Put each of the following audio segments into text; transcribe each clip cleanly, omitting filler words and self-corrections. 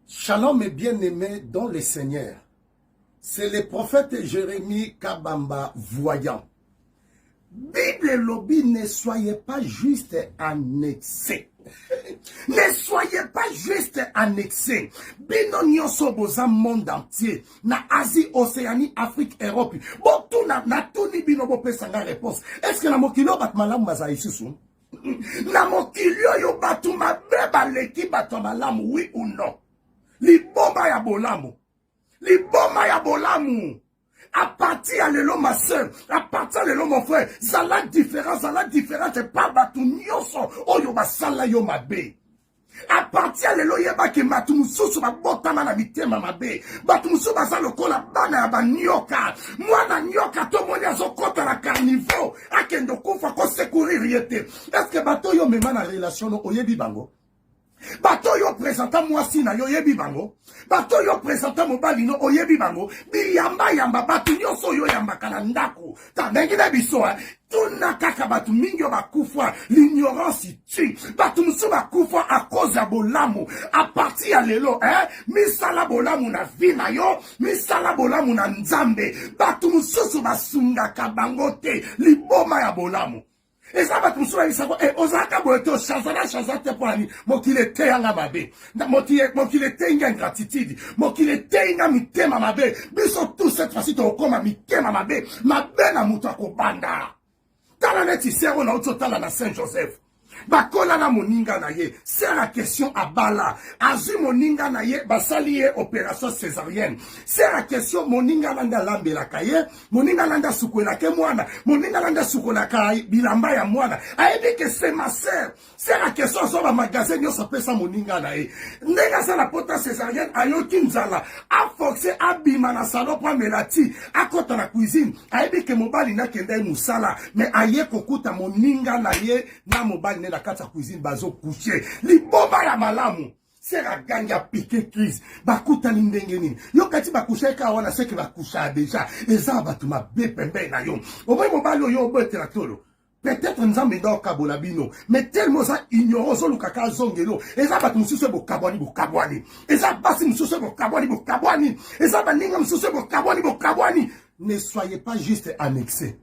Shalom mes bien-aimés dans le Seigneur. C'est le prophète Jérémie Kabamba voyant. Bible elobi ne soyez pas juste en excès. Ne soyez pas juste en excès. Bino nyonso boza monde entier na Asie, Océanie, Afrique, Europe. Botuna natuni bino bopesa nga réponse. Est-ce que na mokili oyo bato malamu bazala lisusu? Na mokili oyo bato mabe baleki bato ya malamu, oui ou non? Liboma ya bolamu. Liboma ya bolamu. À partir ya lelo ma soeur, à partir ya lelo mon frère, zala différent, zala différente pa bato nyonso oyo basala yo mabe. À partir ya lelo yebaki bato mosusu babotama na mitema mabe, bato mosusu baza lokola bana ya banioka. Mwana nioka tomoni azokɔta na caniveau, akende okufa, kosecourir ye te. Est-ce bato oyo omema na relation no oyebi bango? Bato oyo opresenta mwasi na yo oyebi bango? Bato oyo opresenta mobali no oyebi bango? Biyambayamba, bato nyonso oyo oyambaka na ndako ta ndenge na biso, tuna kaka bato mingi oyo bakufa. L'ignorance tue. Bato mosusu bakufa à cause ya bolamu. À partir ya lelo, misala bolamu na vie na yo, misala bolamu na Nzambe. Bato mosusu basungaka bango te. Liboma ya bolamu eza bato mosusu bayebisako e ozalaka boye te, ochanza na chanza te. Mpo nani? Mokili eteyanga mabe, mokili eteyi nga ingratitude, mokili eteyi nga mitema mabe. Biso tout cette fois-ci tokokóma mitema mabe mabe na moto akobanda. Tala neti sœur oyo nauti otala na Saint Joseph, bakola na moninga na ye. Sœur ya question abala, azwi moninga na ye, basali ye opération césarienne. Sœur ya question, moninga na nde alambelaka ye, moninga na nde asukolaka mwana, moninga na nde asukolaka bilamba ya mwana. Ayebi ke c'est ma sœur. Sœur ya question azwa bamagasin nyonso, apesa moninga na ye. Ndenge aza na pota césarienne, ayoki nzala, aforce abima na salon mpo amela ti, akɔta na cuisine. Ayebi ke mobali nakenda ye mosala, mais aye kokuta moninga na ye na mobali nde na kati ya cuisine bazocoucher. Liboma ya malamu. Sœur agangi, apiquer crise. Bakutani ndenge nini? Yo kati bakusha kaka wana, seke bakusha déjà. Eza bato mabe pembeni na yo. Omoi mobali oyo obetela tolo, peut-être Nzambe nde okabola bino, mais tellement oza ignorant, ozolukaka azongelo. Eza bato mosusu oyo bokabwani, bokabwani. Eza basi mosusu oyo bokabwani, bokabwani. Eza baninga mosusu oyo bokabwani, bokabwani. Ne soyez pas juste en excès.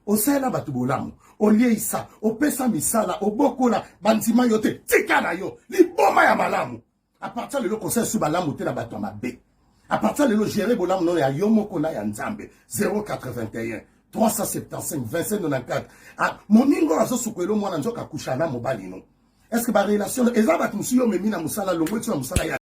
Osalela bato bolamu, olieisa, opesa misala, obokola, bandima yo te, tika na yo. Liboma ya malamu. À partir lelo, kosala su balamu te na bato ya mabe. À partir lelo, gérer bolamu nono ya yo moko na ya Nzambe. 081 375 27 94. Ah, moninga oyo azosukwela mwana, nzoka akusha na mobali no. Est ce que barelation eza bato mosusu yo omemi na mosala, longo eti na mosala ya